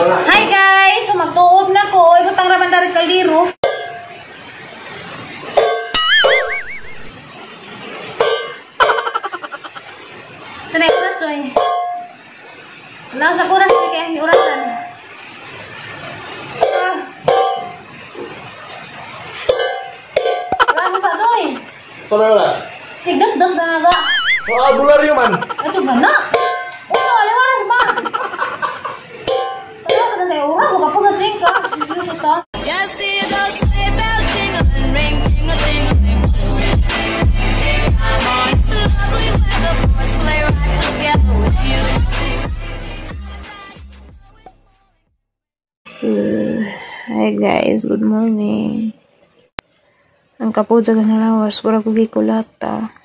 Hi guys! So magtuob na ko. Ibutang raman dari kaliro. Tanay oras doy. Wala sa oras doy kaya ang orasan. Ah. Wala sa doy. Sa may oras? Sigdag-dag na nga. Ah, bularyo man. Ato ba na? Oh, alay oras ba? Wala sa ganay oras, makapagat ka. Diyos ta. Just see those sleigh bells jingling, ring, tingle, tingling. I'm on. It's lovely weather for a sleigh ride together with you. Hi guys, good morning. Ang kapo sa kang lawas, wala ko gikulata.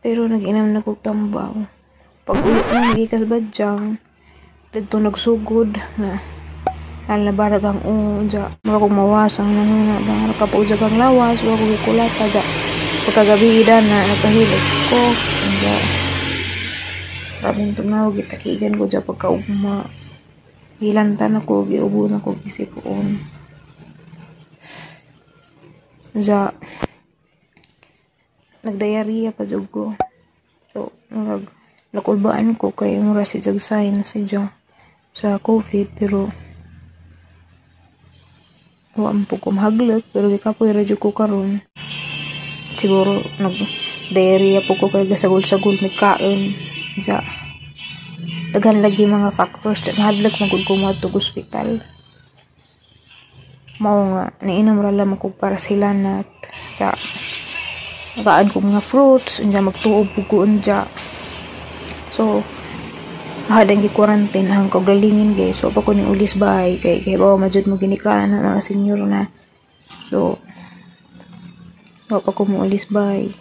Pero nag-inam na kog tambaw. Pag uwi na nagikas badyang, didto nagsugod nga nalabarag ang unja. Mura kong mawasang nahuna ba kapo sa kang lawas, wala ko gikulata ja. Pagkagabi na nagpahilot ko. Unja. Rabing tunaw gitakigan ko ja pagkaugma. Gilantan ako, giubo na ko gisikoon. Ja, nagdiarrhea pa jud ko. So, murag nakulbaan ko kay mura si jag sign si ja sa COVID, pero wa man po ko mahaglot, pero gikapoy ra jud ko karon. Siguro nag-diarrhea po ko kay gasagol-sagol may kain. Ja, daghan lagi mga factors ja mahadlok man gud ko moadto og ospital. Mao nga niinom ra lamang ko para sila na ja nakaan ko mga fruits unya magtuob ko unja. So hadang gi-quarantine ang kagalingin guys. So pa ko ni ulis bahay kay kay bawa majud mo ginikaan na mga senior na. So wa pa ko mo ulis bahay.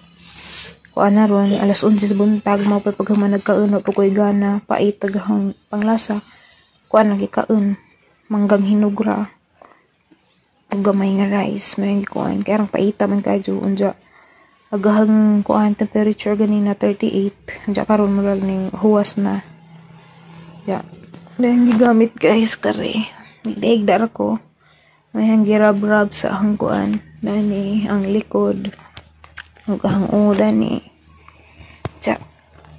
Kuan na ron alas 11 sa buntag mao pa paghuman nagkaon wa pa ko'y gana pait tagahang panglasa. Kuan lagi kaon manggang hinugra ug gamay nga rice may gikuan kay arang paita man kadyo unja agahang kuan temperature ganina 38 unja karon murag ning huwas na. Ya, dahil gigamit guys kare nagdaig dar ko may hang girab-rab sa ahang kuan dani ang likod ug ahang ulo dani. Tsa,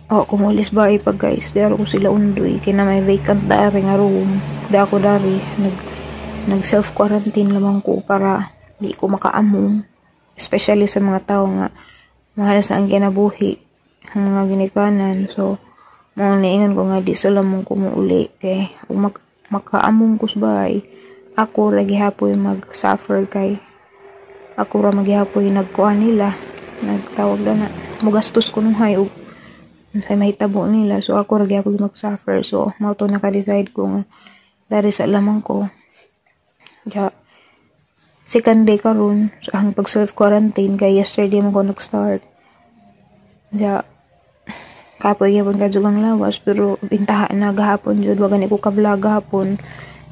oh, kumulis ba pa guys, daro ko sila undoy kay na may vacant dari nga room. Da ako dari nag self quarantine lamang ko para di ko makaamong, especially sa mga tao nga mahal sa ang kinabuhi ang mga ginikanan. So mao niingon ko nga di sila mong kumuuli kay ug makaamong ko sa bahay ako ra gihapoy mag-suffer kay ako ra magihapoy nagkuan nila nagtawag na mugastos ko nuhay og unsay mahitabo nila. So ako ra gihapoy mag-suffer. So mao to naka-decide ko nga dari sa lamang ko. Ja, second day karon sa ang pag self quarantine kay yesterday mo ko nag-start. Ja, kapoy gyapon kadyo ang lawas pero bintaha na gahapon jud wa gani ko ka-vlog gahapon.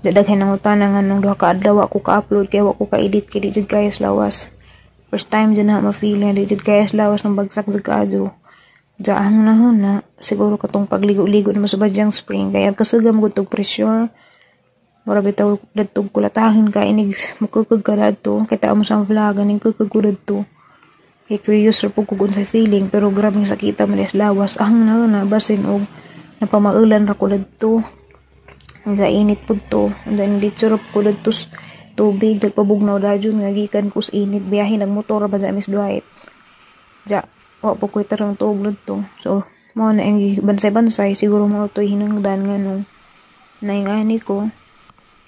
Ja, daghan ang utana nga nung duha ka adlaw ko ka-upload kay wa ko ka-edit kay di jud kaya sa lawas. First time jud na ma-feel nga di jud kaya sa lawas nang bagsak jud kaadyo. Ja, ang nahuna siguro katong pagligo-ligo na masubad yang spring kay kasuga mo gud pressure. Mura bitaw dadtog kulatahin ka inig mukukog ka dadto kay tao mo sa vlog aning kukog ko dadto. Kay curious ra pud ko unsay feeling pero grabeng sakita man sa lawas. Ang na basin og napamaulan ra ko dadto. Ang sa init pud to, ang dito ra ko dadto tubig nagpabugnaw dajon nga gikan ko sa init biyahe nagmotor ba sa Miss Dwight. Ja, wa po koy tarong tuog dadto. So mao na ang bansay-bansay siguro mao toy hinungdan nga nung naingani ko.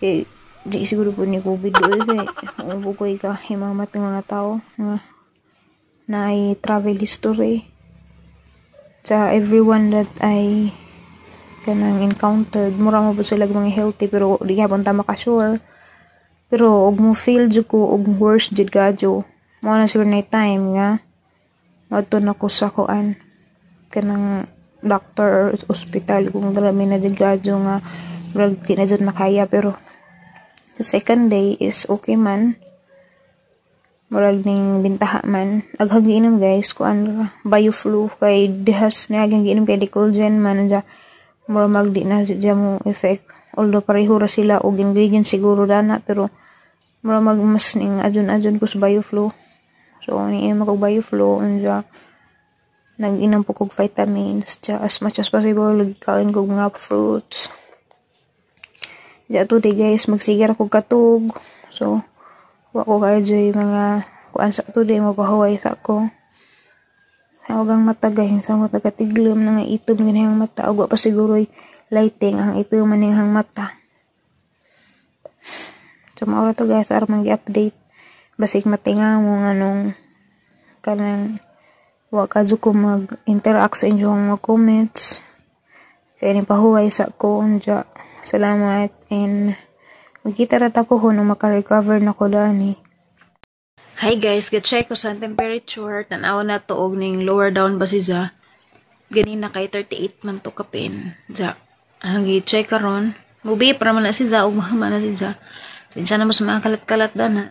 Kay di siguro po ni COVID doy kay po koy ka himamat ng mga tao nga naay travel history. Sa everyone that I kanang encountered mura mo po sila mga healthy pero di gihapon ta maka-sure. Pero og mo feel jud ko og worse jud kadyo. Mao na siguro na time nga moadto na ko sa kuan kanang doctor or ospital kung grabe na jud kadyo nga murag di na jud makaya. Pero the second day is okay man. Murag ning bintaha man. Aghang giinom guys kuan ra bioflu kay dihas niya aghang giinom kay Decolgen man ja. Mura magdi na siya mo effect. Although pareho ra sila og ingredients siguro dana, pero mura mag mas ning adyon-adyon ko sa Bioflow. So niinom ako Bioflow unja nag-inom po kog vitamins ja as much as possible kain kog mga fruits. Ja today guys magsigar ako katug. So wa ko kayo joy mga kuan sa today mapahuway sa ko. Huwag mata guys, sa mata katiglom na nga itom ganihang mata. Ug wa pa siguro lighting ang itom man niyang mata. So maura to guys, aron man gi-update. Basig matinga mo nga nung kanang wa ka jud ko mag-interact sa inyong mga comments. Kaya ni pahuway sa ko unja. Salamat and magkita ra ta ko nung maka-recover na ko dani. Hi guys, ga-check ko sa temperature. Tan-aw na to og ning lower down ba si ja. Ganina kay 38 man to kapin. Ja, ang gi-check karon. Mubi para man na si ja og mahama na si ja. Sinsya na mo sa mga kalat-kalat dana.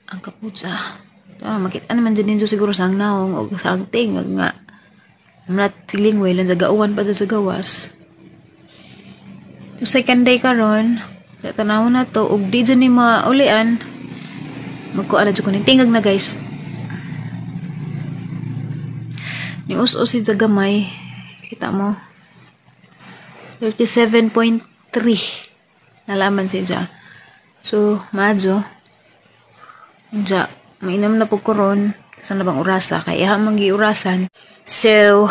Ang kaputsa. Ah, makita naman dyan ninyo siguro sa ang naong og sa ang tingag nga. I'm not feeling well. Ang gauwan pa sa gawas. So, second day karon, tanaw na to og di dyan ni maulian. Magkuan na dyan ko ning tingag na guys. Ni us-us si gamay. Kita mo. 37.3. Nalaman si Ja. So, madyo. Ja, mainam na po ko ron. Saan na bang urasa? Kaya hamang giurasan. So,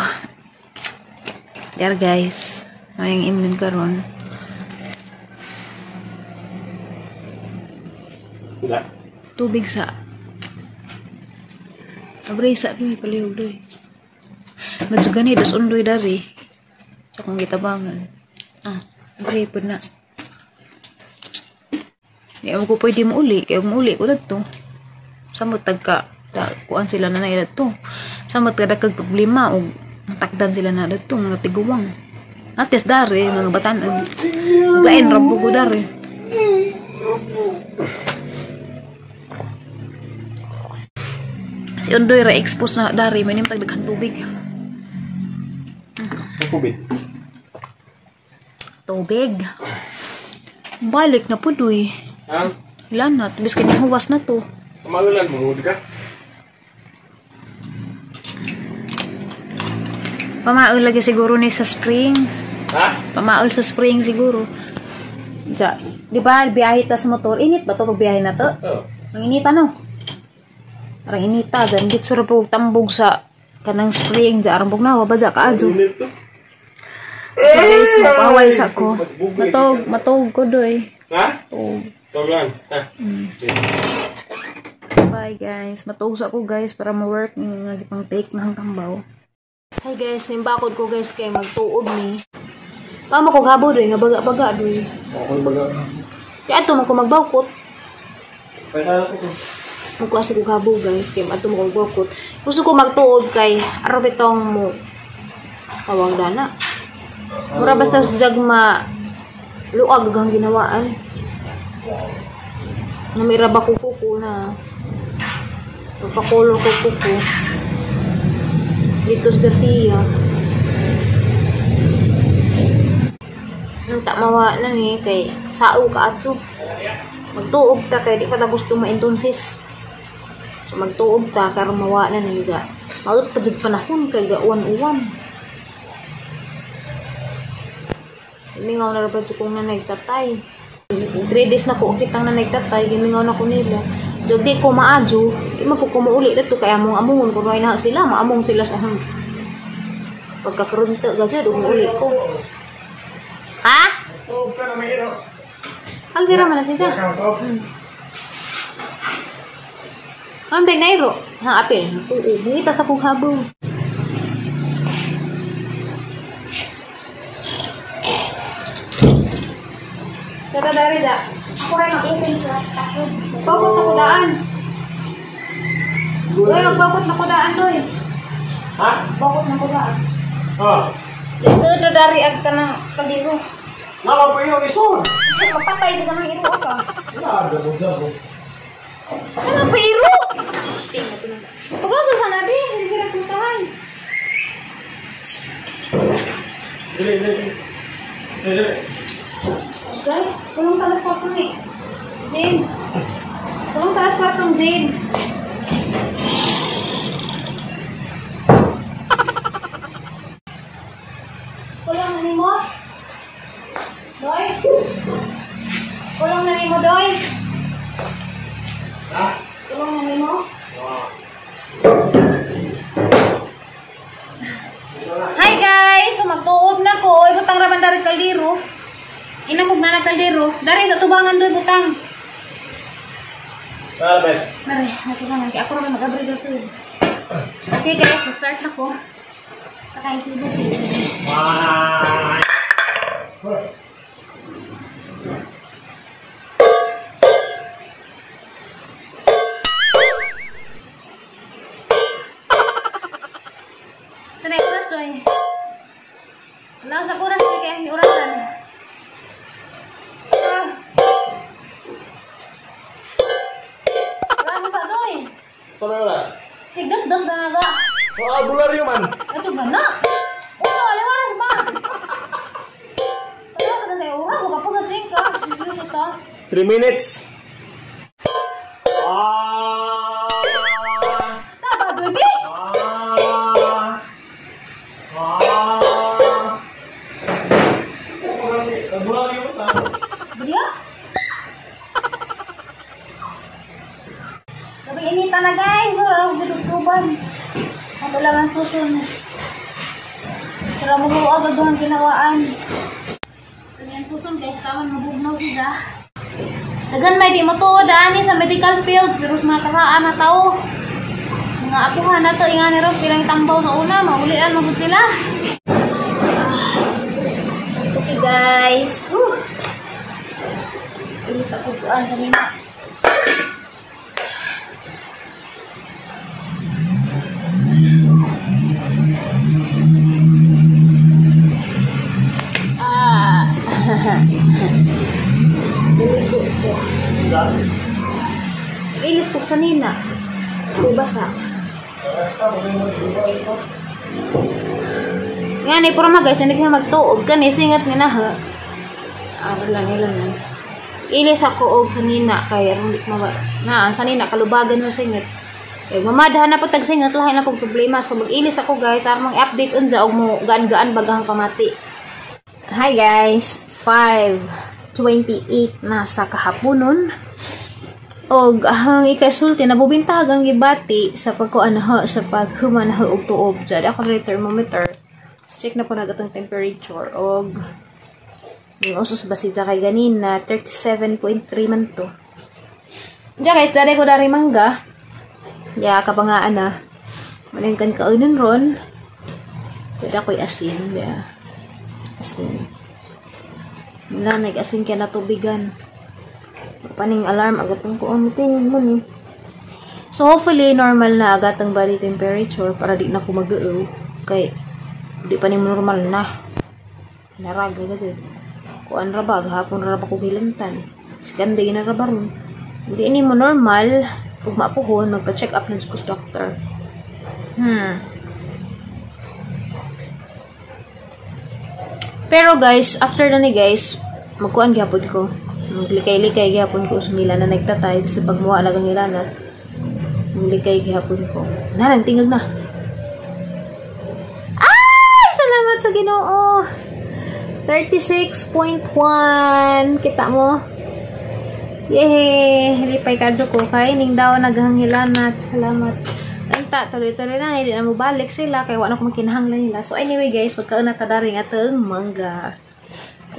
there guys. Mayang imnon karon. Wala. Tubig sa. Abre sa ito palihog doy. Madyo gani, das undoy dari. So, kung gitabangan. Ah, abre po na. Di mo ko pwede mo uli. Kaya mo uli ko dito. Samot tagka, kuan sila na na dito. Samot ka dagkag problema o takdan sila na dito, mga tiguwang. Ates dari, mga batanan. Gain, rabo ko dari. Si Undoy ra-expose na dari, may nimtag daghan tubig. Tubig. Tubig. Balik na po doy. Ha? Ilan na, tubis ka huwas na to. Magulan mo, ka? Pamaol lagi siguro ni sa spring. Ha? Pamaol sa spring siguro. Ja, di ba biyahe ta sa motor? Init ba to pag biyahe na to? Oo. Ang init ano? Parang inita, dan dito ra po tambog sa kanang spring, ja arambog na wa ba ja kaadyo. Init to. Guys, mapaway sa ko. Matog, matog ko doy. Ha? Tog. Tog lang. Ha. Bye guys. Matog sa ko guys para ma-work ning nga gipang take na ang tambaw. Hi guys, nimbakod ko guys kay magtuob ni. Pamo ko gabo doy nga baga-baga doy. Okay baga. Kaya ato man ko magbawkot. Kaya ko. Magkuha sa kong guys, kay ato mo kong bukot. Gusto ko magtuob kay araw bitong mo tawag dana. Mura basta sa jagma luag ang ginawaan. Namira ba ko kuko na pagpakulong ko kuko. Dito sa Garcia. Nang tamawa na ni kay sao ka atso. Magtuob ta kay di pa ta gusto ma-entonsis. So magtuob ta karon mawa na ni ja. Maut pa jud panahon kay gauwan-uwan. Mingaw na ra ba jud kong nanay tatay. 3 days na ko kitang nanay tatay, gimingaw na ko nila. Jud di ko maadyo, di man ko kumuuli didto kay among amongon kun way na sila, maamong sila sa hang. Pagkakarunta ga jud umuuli ko. Ha? Ang dira man na siya. Ang big nairo, hang apil. Oo, bungita sa kong habong. Tata dari da. Ako rin mag-open sa takod. Bakot na kudaan. Uy, magbakot na kudaan doy. Ha? Bakot na kudaan. Ah. Lisod na dari ag ka ng kaliro. Napa pa yung isod? Mapatay ka ng iro ka. Wala, jabo-jabo. Ano pa iro? Pag-uso sa nabi, hindi sila puntahan. Dili, dili. Dili. Guys, tulong sa alas 4 ni. Jane. Tulong sa alas 4, Jane. Kulong na nimo? Doy? Kulong na nimo, Doy? Ha? Kulong na nimo? Wow. Hi guys! So magtuob na ko. Oy, butang raman dari kaldero. Inamog na na kaldero. Dari sa tubangan doy butang. Albert. Dari, natubangan. Kaya ako raman mag-abri daw sa'yo. Okay guys, mag-start na ko. Saka isibo siya. Wow. Ito na yung oras doy. Wala sa oras doy, kaya hindi orasan. Ah. Wala mo sa doy. Sa may oras? Sigdot dog na nga. Oh, bularyo man. Ito ba na? Oh, alam oras ba? Wala sa ganay oras, wala pa gating ka. Hindi ko ta. 3 minutes. Ah. Tama, baby. Ah. Ah. Bularyo man. Beliya? Gabi inita na guys. Wala akong ginutuban. Ang lang ang susun. Sira mo agad doon ang ginawaan. Ganyan susun guys. Tama mabugnaw sila. Dagan may di mo tuod ani sa medical field. Pero sa mga karaan na tao. Mga apuhan na to. Inga ni Rob. Pilang tambaw sa una. Maulian mabut sila. Okay guys. Whew. Ilis ako buwan sa lima. Ah. Diligo ko. Ilis ko sa nina. Basa. Nga ni puro ma guys, hindi ka magtuog kani singat ni na ha. Ah, wala nila na. Ilis ako og sa nina kay aron di mawa. Na, sa nina kalubagan mo singat. Kay mamadhan na po tag singat lahi na pong problema. So mag-ilis ako guys, aron mang update unja og mo gaan-gaan bagahang pamati. Hi guys, 5:28 na sa kahaponon. Og ang ikasulti nabubintag ang gibati sa pagkuan ha sa paghuman ha og tuob jad ako rin thermometer. Check na po na atong temperature og yung usos ba siya kay ganina 37.3 man to. Diya guys, dali ko dari mangga. Ya kapangaan na. Maningkan kaunon ron. Jad ako'y asin ya. Asin. Wala nag-asin kaya natubigan. Paning alarm agad ang kuan tingin mo ni. So hopefully normal na agad ang body temperature para di na ko mag-uaw kay di pa ni normal na. Naraga kasi. Kuan ra ba gahapon ra ba ko gilantan. Second day na ra ba ron. Hindi ni mo normal ug maapuhon magpa-check up na sa doctor. Pero guys, after na ni guys, magkuan gyapon ko. Maglikay-likay gyapon ko sa nila na nagtatay sa pagmuha lang ang ilana. Maglikay gyapon ko. Nalang tingag na. Ay, salamat sa Ginoo. 36.1. Kita mo? Yehey! Lipay kadyo ko kay ning daw naghanghilanat. Salamat. Anta, tuloy-tuloy na. Hindi na mo balik sila kay wala ko makinahanglan nila. So anyway guys, pagkaon na tadaring atong mangga.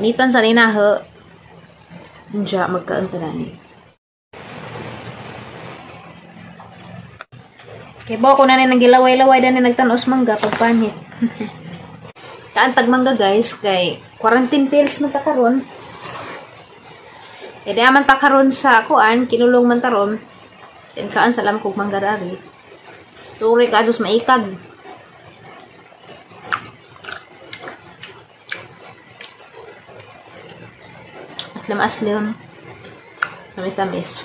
Nitan sa ninaho. Unja magkaon ta nani. Kay bo ko na ni nagilaway-laway dani nagtan-os mangga pagpanhit. Kaan tag mangga guys kay quarantine pills man ta karon. E di man ta karon sa kuan, kinulong man taron. Ken kaan sa lam kog mangga dari. Sorry ka adus maikag. Aslam aslim. Tamis-tamis.